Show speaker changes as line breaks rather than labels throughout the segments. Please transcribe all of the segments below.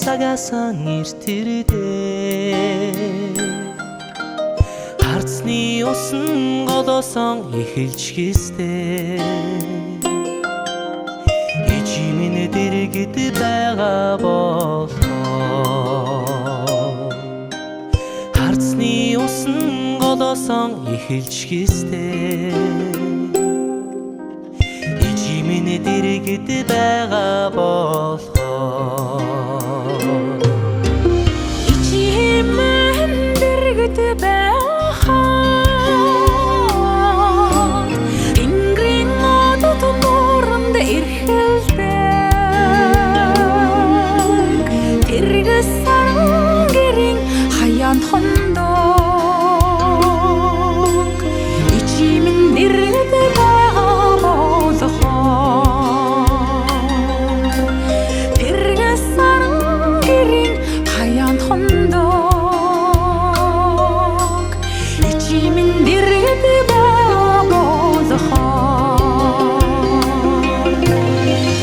Цагаасан эртэрдээ харцны усан голоосон эхэлж гистэй ичимэн дэргэд байгаа болхоо харцны усан голоосон эхэлж гистэй ичимэн дэргэд байгаа болхоо
Ичимэн дэргэд байхад Тэнгэрийн одод нууранд эрхэлдэг Тэргэс саран гэрийн хаяанд хондог Ичимэн дэргэд байгаа болохоо Тэргэс саран гэрийн хаяанд хондог Ичимэн дэргэд байгаа болохоо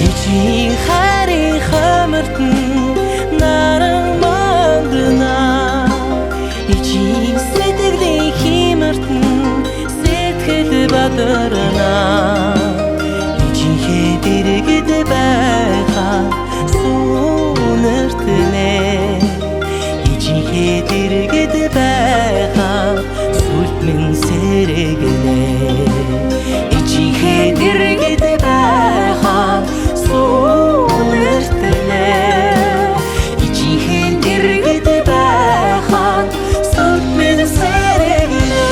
Ичийн харийн хамартан наран мандна Ичийн сэтгэлийн химартан сэтгэл бадарна Ичийнхээ дэргэд байхаа сүүнэртнэ Ичийнхээ дэргэд байхаа сүлд минь сэрэгнэ Ичийнхээ дэргэд байхаа сүүнэртнэ Ичийнхээ дэргэд байхаа сүлд минь сэрэгнэ.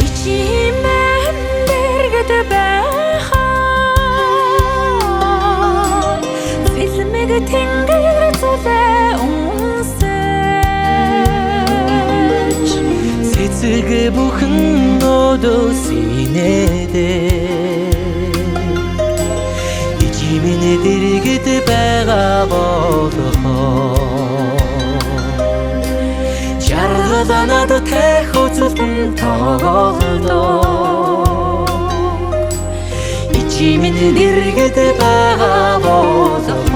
Ичимэн дэргэд байхад Цэлмэг тэнгэр зүлээ үнсэж
Цэцэг бүхэн өдөөс инээдэ Ичимэн дэргэд байгаа болохоо Жаргал надад тэхүүцэлтэн тоглодог Ичимэн дэргэд байгаа болохоо.